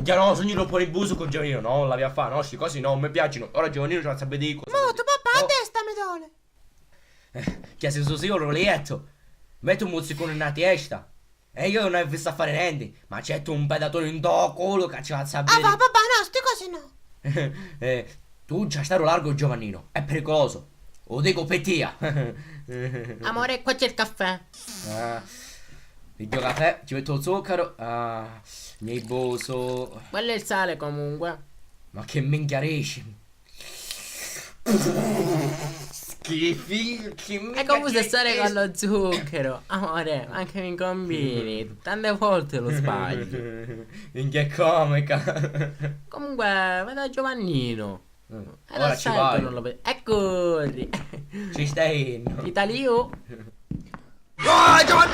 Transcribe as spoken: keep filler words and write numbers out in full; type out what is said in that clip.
Cioè, no, sugnu troppu nibbusu cu Giovanninu, no, l'avia a fa, no, sti cosi no, mi piacinu. Ora Giovanninu ci va a sapiri di cosa. Mo, tu papà, a testa mi dole. Eh, chi si su sicuru liettu? Metti un muzzicone in la testa. E io non ho visto a fare niente, ma c'è un pedatone in do culo che ci va a sapere. Ah, va, papà, no, sti cosi no. Eh, tu già staru largo, Giovannino, è pericoloso. Lo dico per tia. Amore, qua c'è il caffè. Ah, piglio caffè, ci metto il zucchero. Ah, nibbuso. Quello è il sale comunque. Ma che minchia dici? Schifi, che minchia. E comunque stare con lo zucchero. Amore, anche mi combini. Tante volte lo sbaglio. Minchia comica. Comunque, vado a Giovannino. Mm. E ora ci vai. Non lo vedo. E corri. Ci stai in. Italio. Ah, Giovanni!